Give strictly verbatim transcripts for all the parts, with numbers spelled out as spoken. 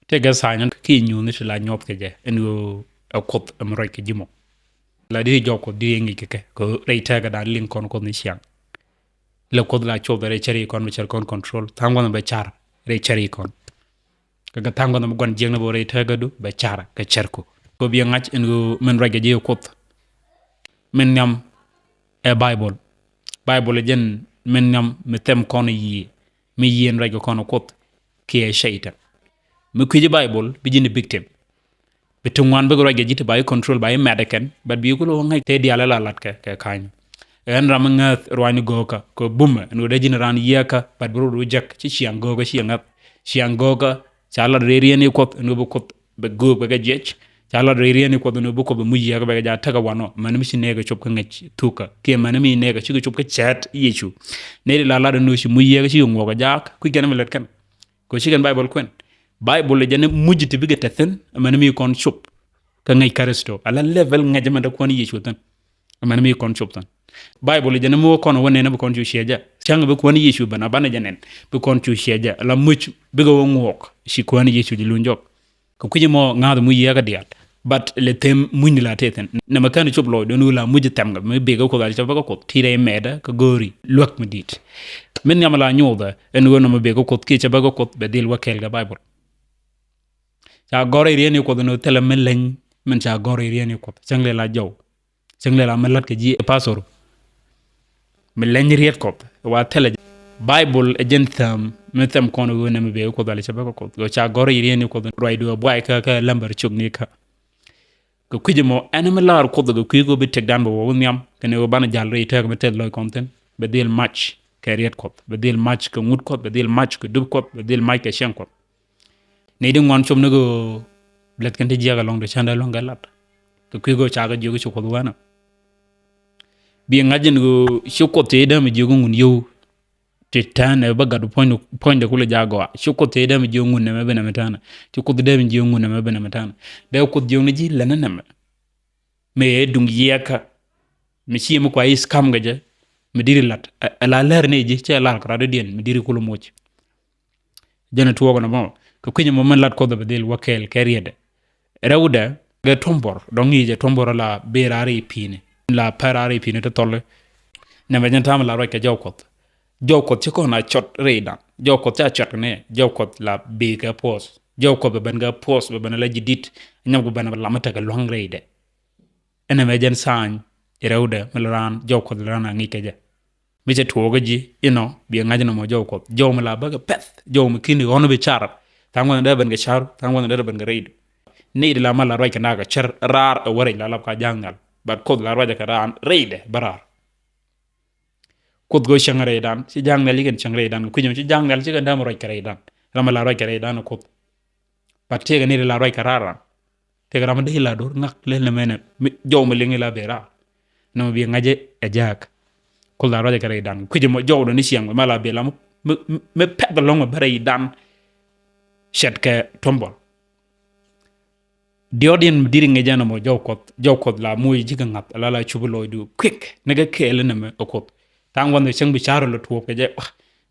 Tëëkɛ tha̱a̱ny kiɛ nyuuthni ti la nyuɔth kɛ jɛ ɛn ɣöö ɛ Kuoth ɛmɛ ruac kɛ ji̱ mɔ. La di jɔk Kuoth di ŋic kɛ kɛ kɛ rɛy tëkädan liŋ kɔn Kuoth ni ciaŋ. Lɛ Kuoth la cuɔth rɛy cär ikɔn bɛ cär kɔn control. Tha̱a̱ŋ gua̱n bɛ car rɛy cär ikɔn. Kɛ kɛ tha̱a̱ŋ gua̱n bɛ gua̱n jiäkni bɛ rɛy tëkädu bɛ car kɛ cärku. Kɛ biɛ ŋa̱c ɛn ɣöö min ruac kɛ ji̱ Kuoth. Min nhiam ɛ Baibol. Baibol ɛ jɛn min nhiam mi thɛm kɔn yiëë. Mi yiëë ruac kɛ kɔn Kuoth kiɛ cɛy-tan. Mi kui̱ci Baibol bi ji̱n i̱ victim. Bi ti ŋuan bikɛ ruac kɛ ji̱ ti ba i̱ control ba i̱ mɛt ɛ kɛn, but bi i̱ kulɛ wä ŋäc tëë diaal ɛ la lat kɛ kɛ ka̱ny. Ɛn ram mi ŋääth ruaacni gɔɔkä kɛ bumɛ ɛn ɣöö dee ji̱n raan yiëëkä, but bi rot wä jek ci ciaŋ gɔɔkä ci ɛ ŋäth. Ciaŋ gɔɔkä ca lat rɛy riɛn i̱ Kuoth ɛn ɣöö bi Kuoth bɛ göök bɛ kɛ jiɛc. Ca lat rɛy riɛn i̱ Kuoth ɛn ɣöö bi Kuoth bɛ muc yiëëkä bɛ kɛ ja̱ tekɛ wanɔ. Mɛn mi ci nɛɛkɛ cop kä ŋäc thukä kiɛ mɛn mi nɛɛkɛ cikɛ cop kä cɛɛt Yecu. Nɛy ti la lat ɛn ɣöö ci muc yiëëkä cikɛ ŋuɔk ɛ jaak kui̱ kɛn mi lät kɛn. Kɛ ci kɛn Baibol kuɛn. Baibol jɛ ni muc ti bikɛ te thi̱n ɛmɛn mi kɔn cop. Kä ŋäc Kritho ala level ŋäc ɛmɛn te kuɔn Yecu thi̱n. Ɛmɛn mi kɔn cop thi̱n. Baibol jɛ ni mi wä kɔn wä nɛn bi kɔn cu ciɛ jɛ. Cäŋ bi kuɔn Yecu ben a banɛ jɛ nɛn bi kɔn cu ciɛ jɛ. Ala muc bikɛ wä ŋuɔk ci kuɔn Yecu ji̱ luny jɔk. Kɛ kui̱c mɔ ŋa̱th muc yiëëkä diaal. But lɛ them mucni la tëë thi̱n. Nɛmɛ kɛn cop lɔcdɛ ɛn ɣöö la muc thɛmkɛ mi bëë kä Kuoth a cɛ bä kä Kuoth ti rɛy mɛɛtdä kä go̱o̱ri luäk mi di̱i̱t. Min nhiam la nyuuthɛ ɛn ɣöö nɛmɛ bëë kä Kuoth kiɛ cɛ bä kä Kuoth bɛ dhil wä kɛɛl kɛ Baibol. Ca gɔ̱r i̱ riɛn i̱ Kuoth ɛn ɣöö thilɛ mi leny min ca gɔ̱r i̱ riɛn i̱ Kuoth cäŋ lɛ la jɔw. Cäŋ lɛ la mi la̱t kɛ ji̱ ɛ pastor. Mi leny riet Kuɔth wa thilɛ. Baibol ɛ jɛn thääm mi thɛm kɔn ɣöö nɛmɛ bëë Kuoth alɛ cɛ bä kä Kuoth ɣöö ca gɔ̱r i̱ riɛn i̱ Kuoth ruacdu ɛ buay kä kä lämbär cok ni kä. Kɛ kui̱c mɔ ɛn mi laar Kuoth kɛ kui̱ kɛ ɣöö bi tëkdan bɛ wä wä nhiam kɛn ɣöö banɛ ja̱l rɛy tëk mi tɛth lɔc kɔn thi̱n bɛ dhil mac kɛ riet Kuɔth bɛ dhil mac kɛ ŋut Kuɔth bɛ dhil mac kɛ dup Kuɔth bɛ dhil mac kɛ cieŋ Kuɔth. Ni di ŋuan cop ni kɛ ɣöö lɛth kɛn ti jiäk ɛlɔ̱ŋ ti cändɛ ɛlɔ̱ŋ kɛ lat. Kɛ kui̱ kɛ ɣöö cakɛ jiök ci Kuoth wänä. Bi ŋa̱c in kɛ ɣöö ci Kuoth ti dämi jiök in ŋun yio̱w. Ti tɛn ɛ bä gat puɔ̱nydɛ kulɛ jaak gɔaa. Ci Kuoth ti dämi jiök in ŋun nɛmɛ bi nɛmɛ tɛn. Ci Kuoth dämi jiök in ŋun nɛmɛ bi nɛmɛ tɛn. Dee Kuoth jiök ni ji̱ lɛn ni nɛmɛ. Mëë ɛ duŋ yiɛkä. Mi ci mi kua i̱ scam kɛ jɛ. Mi diri lat. Ɛ la lɛr ni ji̱ cɛ lar kɛ rat i̱diɛn mi diri kulɛ moc. Jɛn ɛ tuɔɔk nɔmɔ kɛ kui̱ny ɛmɔ min lat Kuoth ɛ bɛ dhil wä kɛɛl kɛ riɛtdɛ. Rɛwdɛ kɛ tuɔ̱mbɔr dɔ̱ŋ ŋi̱i̱cɛ tuɔ̱mbɔr la bëë raar i̱ pi̱i̱ni la pɛr raar i̱ pi̱i̱ni ti thɔli. Nɛmɛ jɛn ta̱a̱m la ruac kɛ jɔw Kuɔth. Jɔw Kuɔth ci kɔn a cɔt rɛydan. Jɔw Kuɔth ca cɔt kɛ nɛ jɔw Kuɔth la bëë kɛ puɔth. Jɔw Kuɔth bɛ ben kɛ puɔth bɛ ben la ji̱ di̱t. Nyɔk bɛ ben bɛ lam tekɛ lua̱ŋ rɛydɛ. Ɛn ɛmɛ jɛn tha̱a̱ny rɛwdɛ mi la raan jɔw Kuɔth la raan a ŋi̱i̱c kɛ jɛ. Mi cɛ tuɔɔkä ji̱ inɔ biɛ ŋa̱c nɔmɔ jɔw Kuɔth jɔw mi la bäkɛ pɛth jɔw mi ki̱n ɣɔn bi car. Tha̱a̱ŋ gua̱n dee ben kɛ car tha̱a̱ŋ gua̱n dee ben kɛ rɛydu. Ni di la ma la ruac kɛ nakä cär raar ɛ wä rɛc la lap ka ja̱a̱ŋ nhial. But Kuoth la ruac kɛ raan rɛydɛ bä raar. Kuoth kɛ cäŋ rɛydan ci ja̱a̱ŋ nhial ci kɛn cäŋ rɛydan kɛ kui̱c ɛmɔ ci ja̱a̱ŋ nhial ci kɛn dämɛ ruac kɛ rɛydan. Ram mi la ruac kɛ rɛydan ɛ Kuoth. But tëëkɛ ni di la ruac kɛ raar ran. Tëëkɛ ram mi dee la do̱r ŋak lel nɛmɛ nɛ jɔw mi liŋ ila bëë raar. Nɔmɔ bi ŋa̱cɛ ɛ ja̱a̱k. Kuoth la ruacɛ kɛ rɛydan kui̱c ɛmɔ jɔwdɛ ni ciɛŋ mɛ la bëë la mi pɛth ɛlɔ̱ŋ mɛ bä rɛydan. Cɛt kɛ tuɔ̱mbɔl. Diɔ̱ɔ̱diɛn mi diri ŋi̱cɛ nɔmɔ jɔw Kuɔth jɔw Kuɔth la moc ji̱ kɛ ŋa̱th ala la cup lɔcdu quick ni kɛ kɛɛl nɛmɛ ɛ Kuoth. Tha̱a̱ŋ gua̱n cäŋ bi ca̱r lɔ tuɔɔk kɛ jɛ.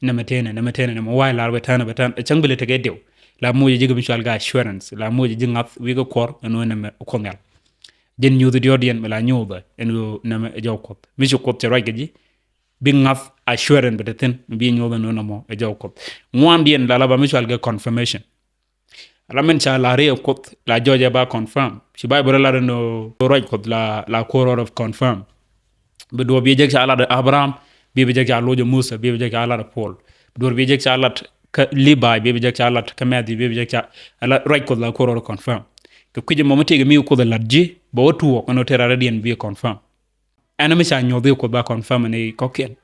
Nɛmɛ tënɛ nɛmɛ tënɛ nɛmɛ wa̱a̱ lar bɛ tɛnɛ bɛ tɛnɛ cäŋ bi lɛ tekɛ diw. La moc ji̱ kɛ mi cual gaa assurance la moc ji̱ ŋa̱th wi̱i̱ kɛ kuɔr ɛn ɣöö nɛmɛ Kuoth Nhial. Jɛn nyuuth diɔ̱ɔ̱diɛn mi la nyuuthɛ ɛn ɣöö nɛmɛ ɛ jɔw Kuɔth mi ci Kuoth cɛ ruac kɛ ji̱. Bi ŋa̱th assurance bɛ te thi̱n mi bi nyuuthɛ ɛn ɣöö nɛmɔ ɛ jɔw Kuɔth. Ŋuandiɛn la la ba mi cual kɛ confirmation. Ala min ca lar i̱ ɛ Kuoth la jɔɔcɛ ba confirm. Ci Baibol ɛ lar ɛn ɣöö ruac Kuɔth la la kuɔr rɔɔd of confirm. Bi duɔ̱ɔ̱p bi jek ca lat Abraham, bi bi jek ca loc Musa, bi bi jek ca lat Paul. Bi duɔ̱ɔ̱p bi jek ca lat kä Levi, bi bi jek ca lat kä Matthew, bi bi jek ca ala ruac Kuɔth la kuɔr rɔɔd confirm. Kɛ kui̱c ɛmɔ mi tëëkɛ mi Kuoth ɛ lat ji̱ bɛ wä tuɔɔk ɛn ɣöö tëë rat rɛydiɛn bi confirm. Ɛn mi ca nyuɔth i̱ Kuoth ba confirm ni kɔ̱kiɛn.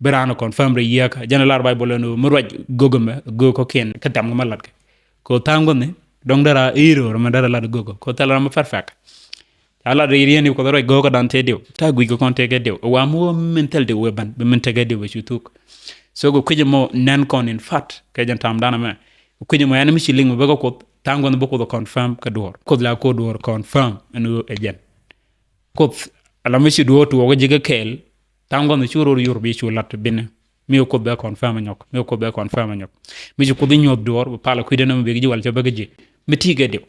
Bi raan confirm rɛy yiëëkä jɛn lar Baibol ɛn ɣöö mi ruac göök ɛmɛ göök kɔ̱kiɛn kä thɛm kɛ ma latkɛ. Kɛ ɣöö tha̱a̱ŋ gua̱thni dɔ̱ŋ dee raa i̱ röör ɛmɛ dee raa lat göök kɛ ɣöö thilɛ ram mi perfect. Ca lat rɛy riɛn i̱ Kuoth ruac göök kä dan tëë diw ta̱a̱ guic kɛ kɔn tëë kɛ diw ɛ wa mi wä min thil diw wëë bän bi min tëë kɛ diw bɛ cu thuk. So kɛ kui̱c ɛmɔ nɛn kɔn in fact kɛ jɛn ta̱a̱m dan ɛmɛ. Kɛ kui̱c ɛmɔ ɛn mi ci liŋ mi bä kä Kuoth tha̱a̱ŋ gua̱thni bä Kuoth confirm kɛ duɔ̱ɔ̱r Kuoth la ko̱ duɔ̱ɔ̱r confirm ɛn ɣöö ɛ jɛn. Kuoth ala mi ci duɔ̱ɔ̱r tuɔɔk ji̱ kä kɛɛl. Tha̱a̱ŋ gua̱n cu ror yor bi cu lat bini. Mi wä Kuoth bɛ confirm ɛ nyɔk, mi wä Kuoth bɛ confirm ɛ nyɔk. Mi ci Kuoth inyuɔth duɔɔr, bi pal ɛ kui̱dɛ nɛmɛ bek ji̱ wal cɛ bek ji̱. Mi ti kɛ diw.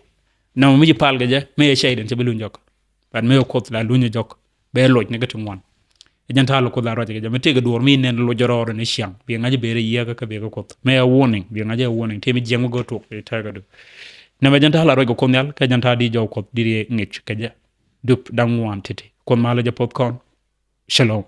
Nɛmɛ mi ci pal kɛ jɛ, mi ɛ cɛy den cɛ bi luny jɔk. But mi wä Kuoth la luny jɔk, bɛ loc ni kɛ ti ŋuan. Ɛ jɛn ta̱a̱ lɔ Kuoth la ruac kɛ jɛ, mi tëëkɛ duɔɔr mi nɛn loc rɔɔdɛ ni ciaŋ. Bi ŋa̱c bɛ rɛ yiɛkä kä bɛ kɛ Kuoth. Mi ɛ warning, bi ŋa̱c ɛ warning. Tëë mi jiɛŋ mi gör tuɔk, ɛ tɛɛkä du. Nɛmɛ jɛn ta̱a̱ la ruac kɛ Kuoth Nhial, kɛ jɛn ta̱a̱ di jɔw Kuoth di rɛ ŋic kɛ jɛ. Dup da̱ŋ ŋuan ti̱ti̱. Kuoth malä jɛ puɔth kɔn. Shalom.